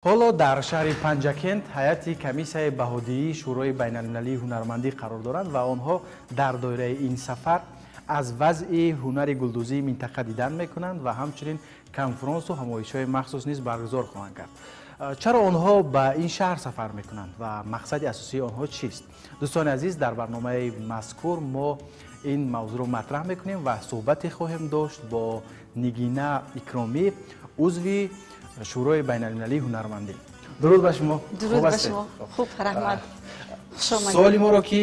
Ҳоло дар шаҳри Панҷакент ҳайати комиссияи баҳодиҳии Шӯрои байналмилалии ҳунармандӣ қарор доранд ва онҳо дар доираи ин сафар аз вазъи ҳунари гулдӯзии минтақа дидан мекунанд ва ҳамчунин конфронсу ҳамоишҳои махсус низ баргузор хоҳанд кард. Чаро онҳо ба ин шаҳр сафар мекунанд ва мақсади асосии онҳо чист? Дӯстони азиз, дар барномаи мазкур мо ин мавзӯъро матраҳ мекунем ва суҳбате хоҳем дошт бо Нигина Икромӣ, узви Шӯрои байналмилалии ҳунармандӣ. Дуруд ба шумо. Дуруд ба шумо. Хуб, раҳмат. Хуш омадед. Суоли моро ки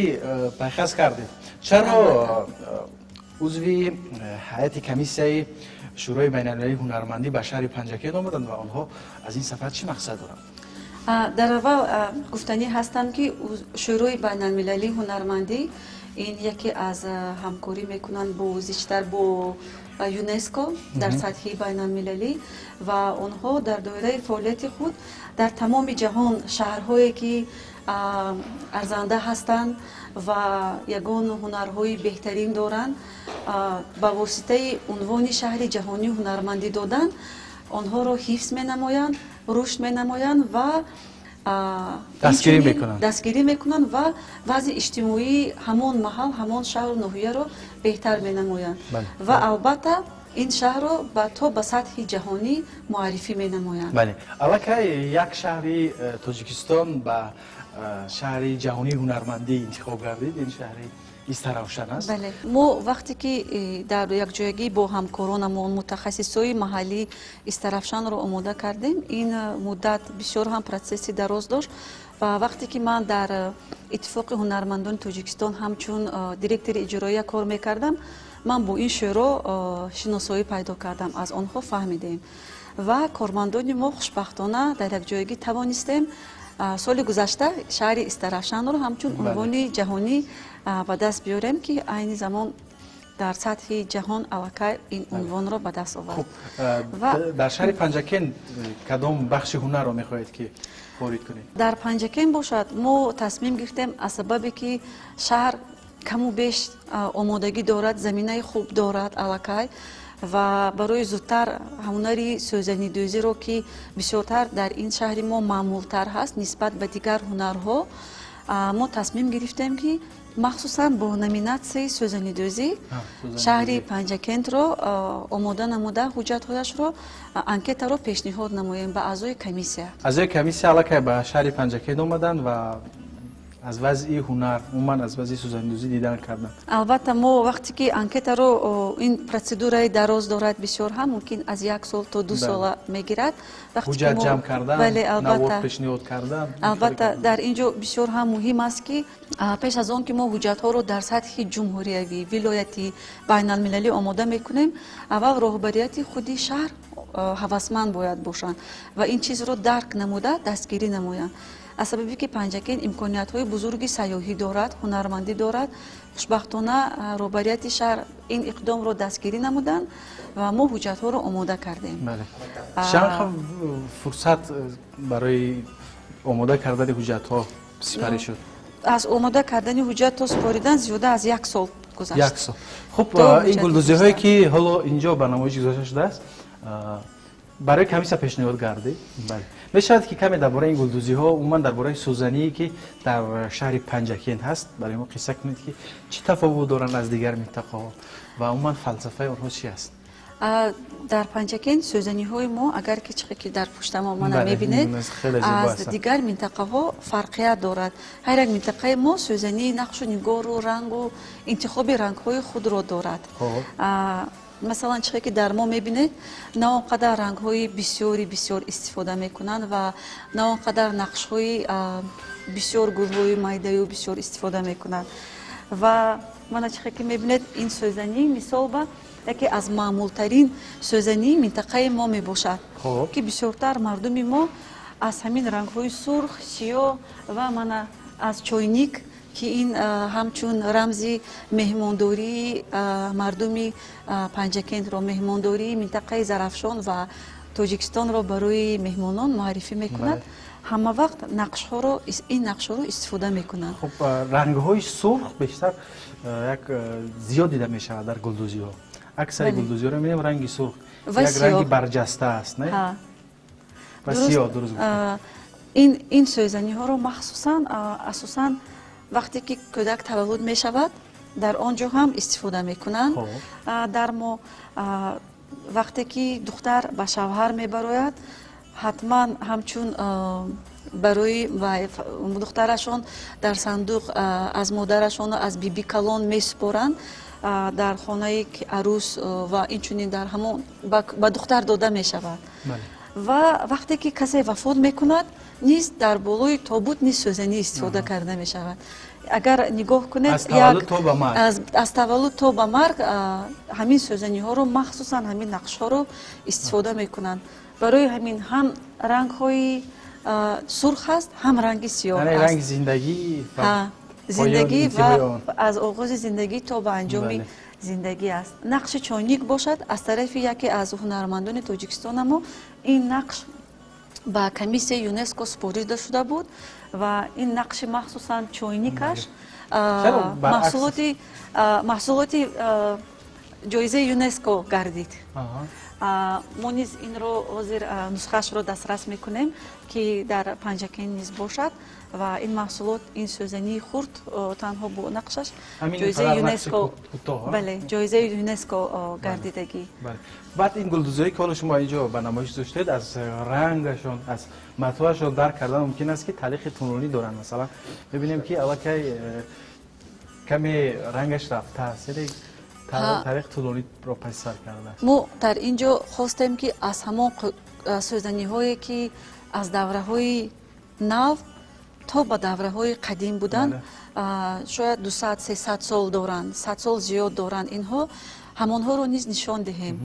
пайхас кардед, чаро узви ҳайати комиссияи Шӯрои байналмилалии ҳунармандӣ ба шаҳри Панҷакент омаданд ва онҳо аз ин сафар чӣ мақсад доранд? Дар аввал гуфтанӣ ҳастам, ки Шӯрои байналмилалии ҳунармандӣ ин яке аз ҳамкорӣ мекунанд бо зичтар бо ЮНЕСКО дар сатҳи байналмилалӣ ва онҳо дар доираи фаъолияти худ дар тамоми ҷаҳон шаҳрҳое ки арзанда ҳастанд ва ягон ҳунарҳои беҳтарин доранд, ба воситаи унвони шаҳри ҷаҳонии ҳунармандӣ додан, онҳоро ҳифз менамоянд, рушд менамоянд ва дастгирӣ мекунанд ва вазъи иҷтимоии ҳамон маҳал, ҳамон шаҳру ноҳияро беҳтар менамоянд ва албатта ин шаҳрро то ба сатҳи ҷаҳонӣ муаррифӣ менамоянд. Бале, аллакай як шаҳри Тоҷикистон ба шаҳри ҷаҳонии ҳунармандӣ интихоб гардид, ин шаҳри Истаравшан аст. Бале, мо вақте ки дар якҷоягӣ бо ҳамкоронамон, мутахассисои маҳаллӣ Истаравшанро омода кардем, ин муддат бисёр ҳам протсесси дароз дошт ва вақте ки ман дар Иттифоқи ҳунармандони Тоҷикистон ҳамчун директори иҷроия кор мекардам, ман бо ин шӯро шиносоӣ пайдо кардам, аз онҳо фаҳмидем ва кормандони мо хушбахтона дар якҷоягӣ тавонистем соли гузашта шаҳри Истаравшанро ҳамчун унвони ҷаҳонӣ ба даст биёрем, ки айни замон дар сатҳи ҷаҳон аллакай ин унвонро ба даст овард. Дар шаҳри Панҷакент кадом бахши ҳунарро мехоҳед ки ворид кунед? Дар Панҷакент бошад, мо тасмим гирифтем аз сабабе ки шаҳр каму беш омодагӣ дорад, заминаи хуб дорад аллакай ва барои зудтар ҳунари сӯзанидӯзиро, ки бисёртар дар ин шаҳри мо маъмултар ҳаст нисбат ба дигар ҳунарҳо, мо тасмим гирифтем, ки махсусан бо номинатсияи сӯзанидӯзӣ шаҳри Панҷакентро омода намуда, ҳуҷҷатҳояшро, анкетаро пешниҳод намоем ба аъзои комиссия. Аъзои комиссия аллакай ба шаҳри Панҷакент омаданд ва аз вазъи ҳунар, умуман аз вазъи сӯзанидӯзӣ дидан карданд. Албатта, мо вақте ки анкетаро, ин процедураи дароз дорад, бисёр ҳам мумкин аз як сол то 2 сола мегирад. Ҳуҷҷат ҷамъ кардан, навор пешниҳод кардан. Албатта, дар ин ҷо бисёр ҳам муҳим аст, ки пеш аз он ки мо ҳуҷҷатҳоро дар сатҳи ҷумҳуриявӣ, вилоятӣ, байналмилалӣ омода мекунем, аввал роҳбарияти худи шаҳр ҳавасманд бояд бошанд ва ин чизро дарк намуда дастгирӣ намоянд. Аз сабабе ки Панҷакент имкониятҳои бузурги сайёҳӣ дорад, ҳунармандӣ дорад, хушбахтона роҳбарияти шаҳр ин иқдомро дастгирӣ намуданд ва мо ҳуҷҷатҳоро омода кардем. Чанд фурсат барои омода кардани ҳуҷҷатҳо сипарӣ шуд? Аз омода кардани ҳуҷҷат то супоридан зиёда аз як сол гузашт. Як сол. Хуб, ин гулдӯзиҳое ки ҳоло инҷо ба намоиш гузошта шудааст, барои комиссия пешниҳод гардид. Мешавад ки каме дар бораи ин гулдӯзиҳо, умуман дар бораи сӯзание ки дар шаҳри Панҷакент ҳаст, барои мо қисса кунед, ки чӣ тафовут доранд аз дигар минтақаҳо ва умуман фалсафаи онҳо чӣ аст? Дар Панҷакент сӯзаниҳои мо, агар ки чӣ ки дар пуштамо мана мебинед, аз дигар минтақаҳо фарқият дорад. Ҳар як минтақаи мо сӯзании нақшу нигору рангу интихоби рангҳои худро дорад. Масалан, чизе ки дар мо мебинед, на он қадар рангҳои бисёри бисёр истифода мекунанд ва на он қадар нақшҳои бисёр, гулҳои майдаю бисёр истифода мекунанд. Ва мана чизе ки мебинед, ин сӯзанӣ мисол ба яке аз маъмултарин сӯзании минтақаи мо мебошад, ки бисёртар мардуми мо аз ҳамин рангҳои сурх, сиёҳ ва мана аз чойник, ки ин ҳамчун рамзи меҳмондории мардуми Панҷакентро, меҳмондории минтақаи Зарафшон ва Тоҷикистонро барои меҳмонон муаррифӣ мекунад, ҳама вақт нақшҳоро, ин нақшҳоро истифода мекунанд. Хуб, рангҳои сурх бештар як зиёд дида мешавад дар гулдӯзиҳо. Аксари гулдӯзиҳоро мебинем ранги сурх, як ранги барҷаста аст, не? Ва сиёҳ, дуруст. Ин сӯзаниҳоро махсусан асосан вақте ки кӯдак таваллуд мешавад, дар он ҷо ҳам истифода мекунанд. Дар мо вақте ки духтар ба шавҳар мебарояд, ҳатман ҳамчун барои духтарашон дар сандуқ аз модарашон аз биби калон месупоранд дар хонаи арӯс ва инчунин дар ҳамон ба духтар дода мешавад. Ва вақте ки касе вафот мекунад, низ дар болои тобут низ сӯзанӣ истифода карда мешавад. Агар нигоҳ кунед, аз таваллуд то ба марг ҳамин сӯзаниҳоро, махсусан ҳамин нақшҳоро истифода мекунанд. Барои ҳамин ҳам рангҳои сурх аст, ҳам ранги сиёҳ аст. Ранги зиндагӣ, зиндагӣ ва аз оғози зиндагӣ то ба анҷоми зиндагӣ аст. Нақши чойник бошад, аз тарафи яке аз ҳунармандони Тоҷикистонамо ин нақш ба комиссияи ЮНЕСКО супорида шуда буд ва ин нақши махсусан чойникаш маҳсулоти ҷоизаи ЮНЕСКО гардид. Мо низ инро ҳозир нусхаашро дастрас мекунем, ки дар Панҷакент низ бошад ва ин маҳсулот, ин сӯзании хурд танҳо бо нақшаш ҷоизаи ЮНЕСКО, бале, ҷоизаи ЮНЕСКО гардидагӣ. Баъд ин гулдӯзиҳое ки ҳоло шумо инҷо ба намоиш гузоштед, аз рангашон, аз матоашон дарк кардан мумкин аст, ки таърихи тӯлонӣ доранд. Масалан, мебинем, ки аллакай каме рангаш рафтааст, яъне таърих тӯлониро паси сар кардааст. Мо дар ин ҷо хостем, ки аз ҳамон сӯзаниҳое, ки аз давраҳои нав то ба давраҳои қадим буданд, шояд 200-300 сол доранд, 100 сол зиёд доранд, инҳо ҳамонҳоро низ нишон диҳем.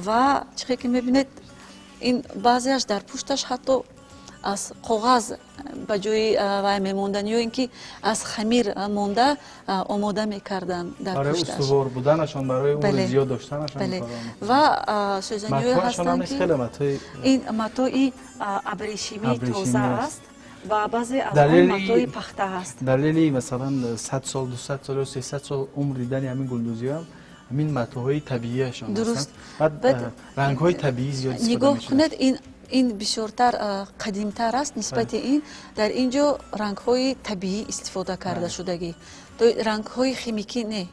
Ва чӣ ки мебинед, ин баъзеаш дар пушташ ҳатто аз коғаз ба ҷои вай мемонданд ё ин ки аз хамир монда омода мекарданд дар пушташ. Барои устувор буданашон, барои умри зиёд доштанашон. Ва сӯзаниҳое ҳастанд, ки ин матои абрешимии тоза аст ва баъзе аз он матои пахта аст. Далели масалан 100 сол, 200 сол ё 300 сол умр дидани ҳамин гулдӯзиҳо ҳамин матоҳои табииашон ҳастанд. Баъд рангҳои табиӣ зиёд истифода нигоҳ кунед, ин бисёртар қадимтар аст нисбати ин. Дар ин ҷо рангҳои табиӣ истифода карда шудагӣ, рангҳои химикӣ не.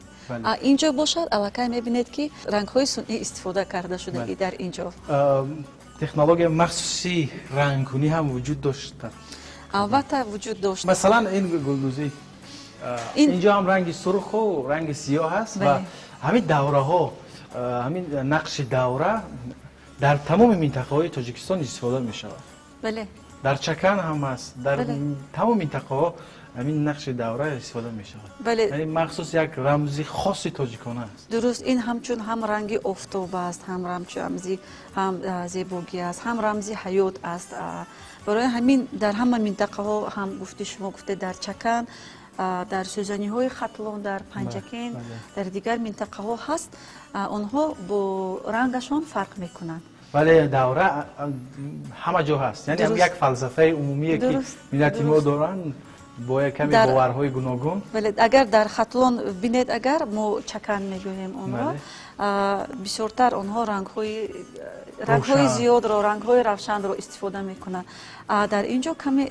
Ин ҷо бошад, аллакай мебинед, ки рангҳои сунъӣ истифода карда шудагӣ дар ин ҷо. Технологияи махсуси рангкунӣ ҳам вуҷуд дошта? Албатта, вуҷуд дошт. Масалан, ин гулдӯзӣ, инҷо ҳам ранги сурху ранги сиёҳ аст ва ҳамин давраҳо, ҳамин нақши давра дар тамоми минтақаҳои Тоҷикистон истифода мешавад. Дар Чакан ҳам аст, дар тамоми минтақаҳо ҳамин нақши давра истифода мешавад. Яъне махсус як рамзи хоси тоҷикона аст. Дуруст, ин ҳамчун ҳам ранги офтоб аст, ҳам рамзи ҳам зебогӣ аст, ҳам рамзи ҳаёт аст. Барои ҳамин дар ҳама минтақаҳо ҳам гуфти шумо гуфте, дар Чакан, дар сӯзаниҳои Хатлон, дар Панҷакент, дар дигар минтақаҳо ҳаст, онҳо бо рангашон фарқ мекунанд. Вале давра ҳама ҷо ҳаст, яъне як фалсафаи умумие, ки миллати мо доранд бо як ками боварҳои гуногун. Бале, агар дар Хатлон бинед, агар мо Чакан мегӯем онро, бисёртар онҳо рангҳои зиёдро, рангҳои равшанро истифода мекунанд. Дар ин ҷо каме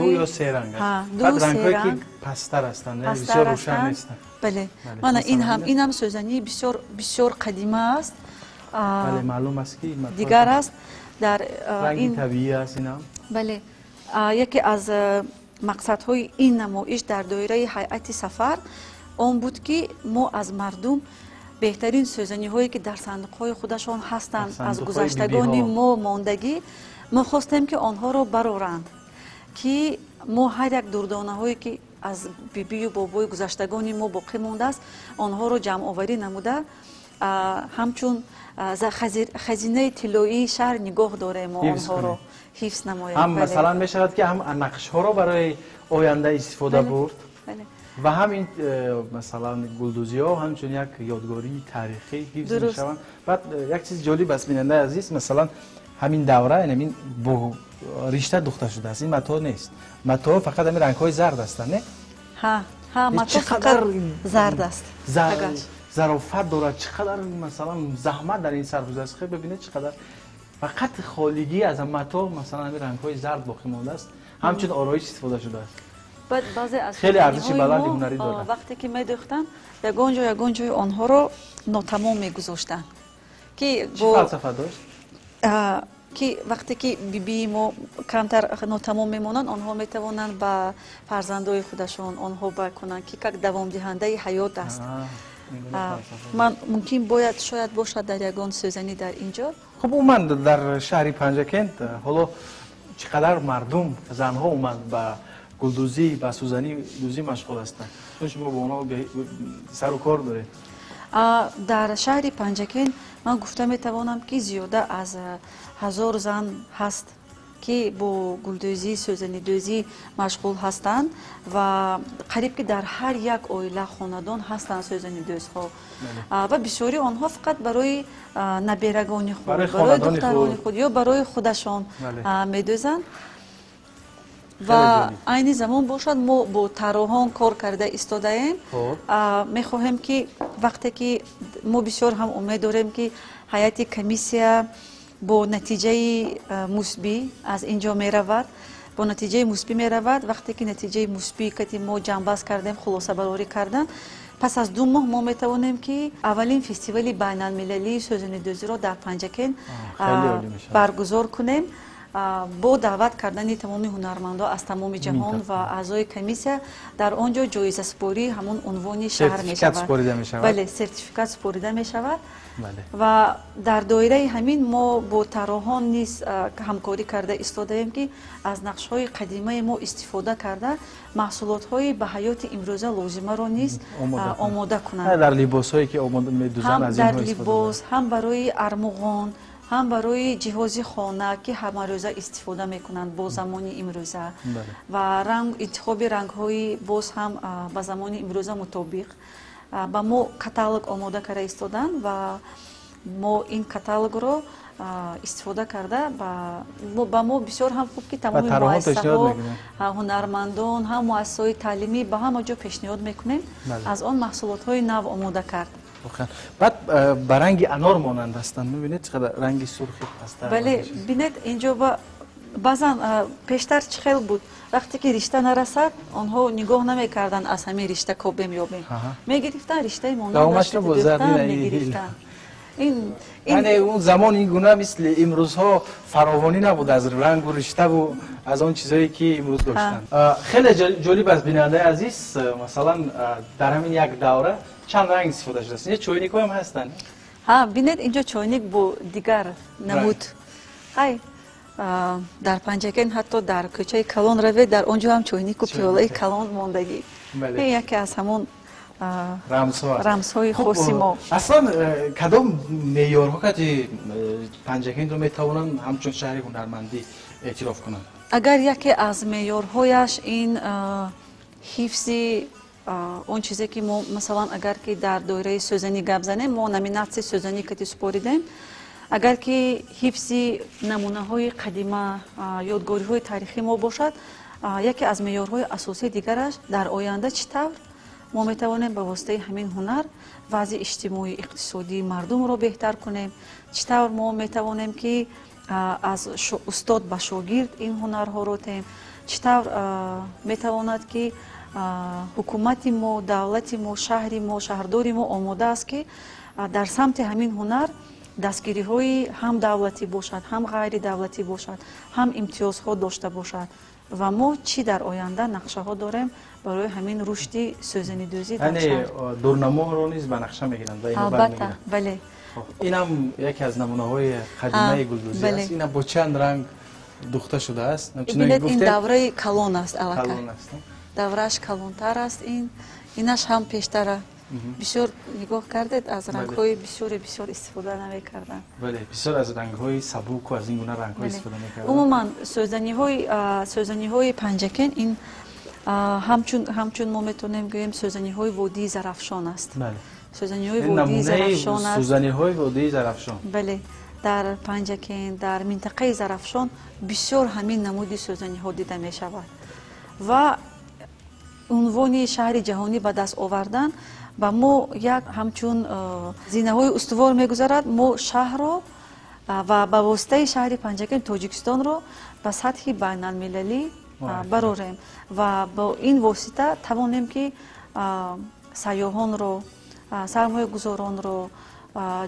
ду ё се ранг аст, рангҳое ки пасттар ҳастанд, бисёр рӯшан нестанд. Бале, мана ин ҳам сӯзании бисёр бисёр қадима аст. Бале, маълум аст, ки дигар аст. Дар ранги табиӣ аст ин ҳам. Бале, яке аз мақсадҳои ин намоиш дар доираи ҳайати сафар он буд, ки мо аз мардум беҳтарин сӯзаниҳое, ки дар сандуқҳои худашон ҳастанд, аз гузаштагони мо мондагӣ, мо хостем, ки онҳоро бароранд, ки мо ҳар як дурдонаҳое, ки аз бибию бобои гузаштагони мо боқӣ мондааст, онҳоро ҷамъоварӣ намуда, ҳамчун хазинаи тиллоии шаҳр нигоҳ дорем, онҳоро ҳифз намоем. Ҳам масалан мешавад, ки ҳам нақшҳоро барои оянда истифода бурд ва ҳам ин масалан гулдӯзиҳо ҳамчун як ёдгории таърихӣ ҳифз мешаванд. Баъд як чизи ҷолиб аст, бинандаи азиз, масалан ҳамин давра, ҳамин бо ришта духта шудааст, ин матоъ нест. Матоъ фақат ҳамин рангҳои зард ҳастанд, не? Ҳа, матоъ фақат зард аст. Зарофат дорад, чӣ қадар масалан заҳмат дар ин сарф шудааст. Хел бибинед, чӣ қадар Фақат холигӣ аз мато, масалан, ҳамин рангҳои зард боқӣ мондааст, ҳамчун ороиш истифода шудааст. Баъд баъзе аз хеле арзиши баланди ҳунарӣ дорад. Вақте ки медӯхтанд, ягон ҷо, ягон ҷои онҳоро нотамом мегузоштанд. Ки чӣ фалсафа дошт? Ки вақте ки бибии мо камтар нотамом мемонанд, онҳо метавонанд ба фарзандои худашон онҳо бакунанд, ки как давомдиҳандаи ҳаёт аст. Ман мумкин бояд, шояд бошад дар ягон сӯзанӣ дар ин ҷо. Хуб, умуман дар шаҳри Панҷакент ҳоло чӣ қадар мардум, занҳо умуман ба гулдӯзӣ, ба сӯзанӣ дӯзӣ машғул ҳастанд? Чун шумо бо онҳо сару кор доред. Дар шаҳри Панҷакент ман гуфта метавонам, ки зиёда аз 1000 зан ҳаст, ки бо гулдӯзӣ, сӯзанидӯзӣ машғул ҳастанд ва қариб ки дар ҳар як оила, хонадон ҳастанд сӯзанидӯзҳо. Ва бисёри онҳо фақат барои наберагони худ, барои духтарони худ ё барои худашон медӯзанд. Ва айни замон бошад, мо бо тарроҳон кор карда истодаем. Мехоҳем, ки вақте ки мо бисёр ҳам умед дорем, ки ҳайати комиссия бо натиҷаи мусбӣ аз ин ҷо меравад, бо натиҷаи мусбӣ меравад. Вақте ки натиҷаи мусбӣ кати мо ҷамъбаст кардем, хулосабарорӣ кардан, пас аз 2 моҳ мо метавонем, ки аввалин фестивали байналмилалии сӯзанидӯзиро дар Панҷакент баргузор кунем бо даъват кардани тамоми ҳунармандо аз тамоми ҷаҳон ва аъзои комиссия. Дар он ҷо ҷоизасупории ҳамон унвони шаҳр мешавад. Бале, сертификат супорида мешавад. Ва дар доираи ҳамин мо бо тарроҳон низ ҳамкорӣ карда истодаем, ки аз нақшҳои қадимаи мо истифода карда, маҳсулотҳои ба ҳаёти имрӯза лозимаро низ омода кунанд. Дар либосҳое ки медӯзанд, аз дар либос, ҳам барои армуғон, ҳам барои ҷиҳози хона, ки ҳамарӯза истифода мекунанд бо замони имрӯза, ва ранг, интихоби рангҳои боз ҳам ба замони имрӯза мутобиқ. Ба мо каталог омода карда истоданд ва мо ин каталогро истифода карда ба мо бисёр ҳам хуб, ки тамоми муассисаҳо, ҳунармандон, ҳам муассисаҳои таълимӣ, ба ҳама ҷо пешниҳод мекунем, аз он маҳсулотҳои нав омода кард. Баъд ба ранги анор монанд ҳастанд, мебинед, чӣ қадар ранги сурхи паста. Бале, бинед, инҷо баъзан пештар чӣ хел буд: вақте ки ришта нарасад, онҳо нигоҳ намекарданд, аз ҳамин ришта кобем ёбем, мегирифтанд, риштаи монандашдухтан мегирифтанд. Яъне он замон ин гуна мисли имрӯзҳо фаровонӣ набуд аз рангу риштаву аз он чизҳое, ки имрӯз доштанд. Хеле ҷолиб аст, бинандаи азиз, масалан, дар ҳамин як давра чанд ранг истифода шудааст. Инҷо чойникҳо ҳам ҳастанд. Ҳа, бинед, инҷо чойник бо дигар намуд. Ҳай, дар Панҷакент ҳатто дар кӯчаи калон равед, дар он ҷо ҳам чойнику пиёлаи калон мондагӣ. Ин яке аз ҳамон рамзҳои хоси мо. Аслан кадом меъёрҳо кати Панҷакентро метавонанд ҳамчун шаҳри ҳунармандӣ эътироф кунанд? Агар яке аз меъёрҳояш ин ҳифзи он чизе, ки мо, масалан, агар ки дар доираи сӯзанӣ гап занем, мо номинатсияи сӯзанӣ кати супоридем. Агар ки ҳифзи намунаҳои қадима, ёдгориҳои таърихӣ мо бошад, яке аз меъёрҳои асосии дигараш дар оянда чӣ тавр мо метавонем ба воситаи ҳамин ҳунар вазъи иҷтимоӣ, иқтисодии мардумро беҳтар кунем, чӣ тавр мо метавонем, ки аз устод ба шогирд ин ҳунарҳоро тем, чӣ тавр метавонад, ки ҳукумати мо, давлати мо, шаҳри мо, шаҳрдори мо омода аст, ки дар самти ҳамин ҳунар дастгириҳои ҳам давлатӣ бошад, ҳам ғайридавлатӣ бошад, ҳам имтиёзҳо дошта бошад ва мо чӣ дар оянда нақшаҳо дорем барои ҳамин рушди сӯзанидӯзӣ дар шаҳр. Дурнаморо низ ба нақша мегиранд? Албатта, бале. Инам яке аз намунаҳои қадимаи гулдӯзӣ аст. Инам бо чанд ранг духта шудааст. Бинед, ин давраи калон аст, аллакай даврааш калонтар аст. Ин инаш ҳам пештара бисёр нигоҳ кардед, аз рангҳои бисёре бисёр истифода намекарданд. Бале, бисёр аз рангҳои сабуку аз ин гуна рангҳо истифода мекарданд. Умуман сӯзаниҳои Панҷакент ин ҳамчун мо метавонем гӯем, сӯзаниҳои водии Зарафшон аст. Сӯзаниҳои водии Зарафшон аст. Сӯзаниҳои водии Зарафшон. Бале, дар Панҷакент, дар минтақаи Зарафшон бисёр ҳамин намуди сӯзаниҳо дида мешавад ва унвони шаҳри ҷаҳонӣ ба даст овардан ба мо як ҳамчун зинаҳои устувор мегузарад. Мо шаҳрро Ва ба воситаи шаҳри Панҷакент Тоҷикистонро ба сатҳи байналмилалӣ барорем ва бо ин восита тавонем ки сайёҳонро, сармоягузоронро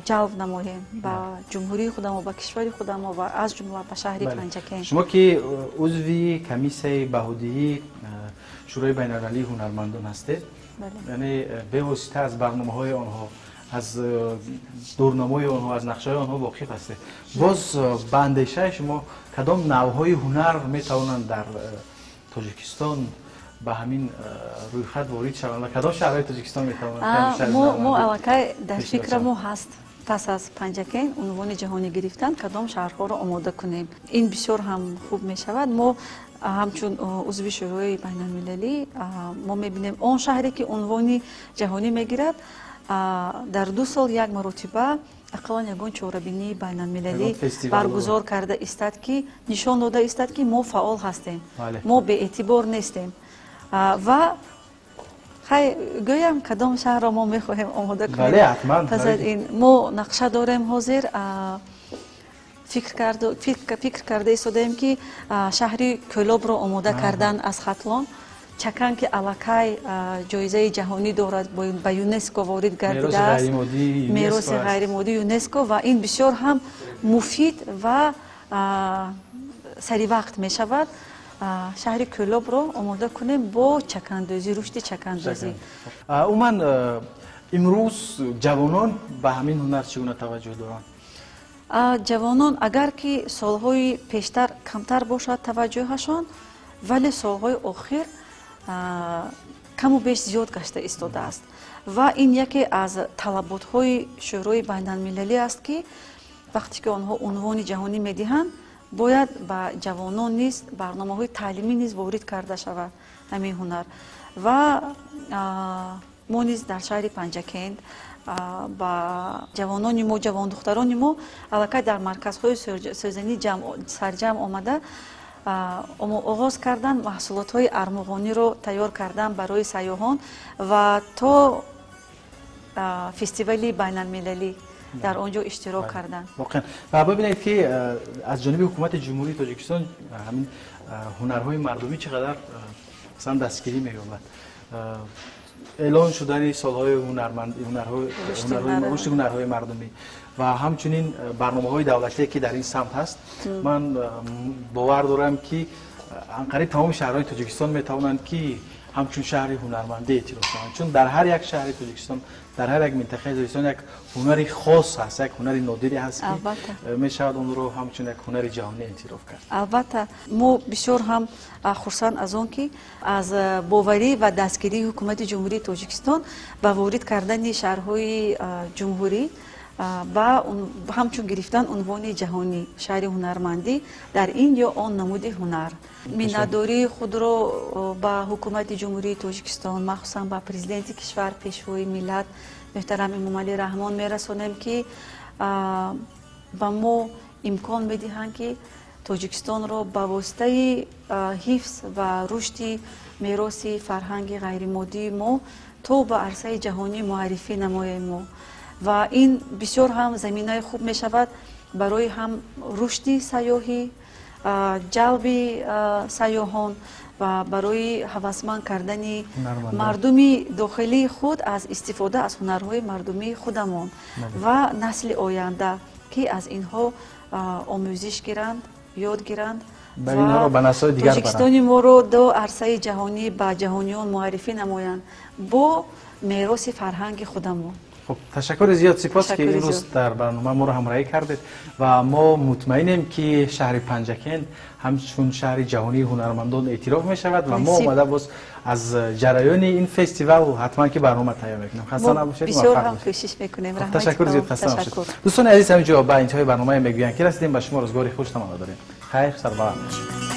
ҷалб намоем ба ҷумҳурии худамо, ба кишвари худамо ва аз ҷумла ба шаҳри Панҷакент. Шумо ки узви комиссияи баҳодиҳии Шӯрои байналмилалии ҳунармандон ҳастед, яъне бевосита аз барномаҳои онҳо, аз дурнамои онҳо, аз нақшаҳои онҳо воқиф ҳастед. Боз ба андешаи шумо кадом навъҳои ҳунар метавонанд дар Тоҷикистон ба ҳамин рӯйхат ворид шаванд ва кадом шаҳрҳои Тоҷикистон метавонанд? Мо аллакай дар фикрамо ҳаст пас аз Панҷакент унвони ҷаҳонӣ гирифтан кадом шаҳрҳоро омода кунем. Ин бисёр ҳам хуб мешавад. Мо ҳамчун узви Шӯрои байналмилалӣ мо мебинем он шаҳре ки унвони ҷаҳонӣ мегирад дар 2 сол як маротиба ақаллан ягон чорабинии байналмилалӣ баргузор карда истад, ки нишон дода истад, ки мо фаъол ҳастем, мо беэътибор нестем. Ва хай гӯям кадом шаҳрро мо мехоҳем омода кунем. Пас аз ин мо нақша дорем ҳозир, фикр карда истодаем ки шаҳри Кӯлобро омода кардан аз Хатлон, чакан ки аллакай ҷоизаи ҷаҳонӣ дорад, ба ЮНЕСКО ворид гардидааст, мероси ғайримоддии ЮНЕСКО, ва ин бисёр ҳам муфид ва саривақт мешавад. Шаҳри Кӯлобро омода кунем бо чакандӯзӣ, рушди чакандӯзӣ. Умуман имрӯз ҷавонон ба ҳамин ҳунар чӣ гуна таваҷҷӯҳ доранд? Ҷавонон агар ки солҳои пештар камтар бошад таваҷҷӯҳашон, вале солҳои охир каму беш зиёд гашта истодааст. Ва ин яке аз талаботҳои Шӯрои байналмилалӣ аст, ки вақте ки онҳо унвони ҷаҳонӣ медиҳанд, бояд ба ҷавонон низ барномаҳои таълимӣ низ ворид карда шавад ҳамин ҳунар. Ва мо низ дар шаҳри Панҷакент ба ҷавонони мо, ҷавондухтарони мо аллакай дар марказҳои сӯзанӣ сарҷамъ омада оғоз кардан маҳсулотҳои армуғониро тайёр кардан барои сайёҳон ва то фестивали байналмилалӣ дар он ҷо иштирок кардан. Воқеан. Ва бибинед ки аз ҷониби ҳукумати Ҷумҳурии Тоҷикистон ҳамин ҳунарҳои мардумӣ чӣ қадар масалан дастгирӣ меёбад. Эълон шудани солҳои рушди ҳунарҳои мардумӣ ва ҳамчунин барномаҳои давлатие ки дар ин самт ҳаст, ман бовар дорам ки анқариб тамоми шаҳрҳои Тоҷикистон метавонанд ки ҳамчун шаҳри ҳунармандӣ эътироф шаванд, чун дар ҳар як шаҳри Тоҷикистон, дар ҳар як минтақаи Тоҷикистон як ҳунари хос ҳаст, як ҳунари нодире ҳаст ки мешавад онро ҳамчун як ҳунари ҷаҳонӣ эътироф кард. Албатта, мо бисёр ҳам хурсанд аз он ки аз боварӣ ва дастгирии ҳукумати Ҷумҳурии Тоҷикистон ба ворид кардани шаҳрҳои ҷумҳурӣ ба ҳамчун гирифтан унвони ҷаҳонӣ шаҳри ҳунармандӣ дар ин ё он намуди ҳунар. Миннатдории худро ба ҳукумати Ҷумҳурии Тоҷикистон, махсусан ба президенти кишвар, пешвои миллат муҳтарам Эмомалӣ Раҳмон мерасонем, ки ба мо имкон медиҳанд, ки Тоҷикистонро ба воситаи ҳифз ва рушди мероси фарҳанги ғайримоддии мо то ба арсаи ҷаҳонӣ муаррифӣ намоем мо. Ва ин бисёр ҳам заминаи хуб мешавад барои ҳам рушди сайёҳӣ, ҷалби сайёҳон ва барои ҳавасманд кардани мардуми дохилии худ аз истифода аз ҳунарҳои мардумии худамон ва насли оянда, ки аз инҳо омӯзиш гиранд, ёд гиранд ва Тоҷикистони моро до арсаи ҷаҳонӣ ба ҷаҳониён муаррифӣ намоянд бо мероси фарҳанги худамон. Хуб, ташаккури зиёд, сипос ки имрӯз дар барнома моро ҳамроҳӣ кардед ва мо мутмаинем ки шаҳри Панҷакент ҳамчун шаҳри ҷаҳонии ҳунармандон эътироф мешавад ва мо омада боз аз ҷараёни ин фестивал ҳатман ки барнома тайёр мекунем. Хаста набошед, бисёр ҳам кӯшиш мекунем. Ташаккури зиёд, хаста набошед. Дӯстони азиз, ҳамин ҷо ба интиҳои барномае мегӯянд ки расидем. Ба шумо рӯзгори хуш таманно дорем. Хайр, сарбаланд бошед.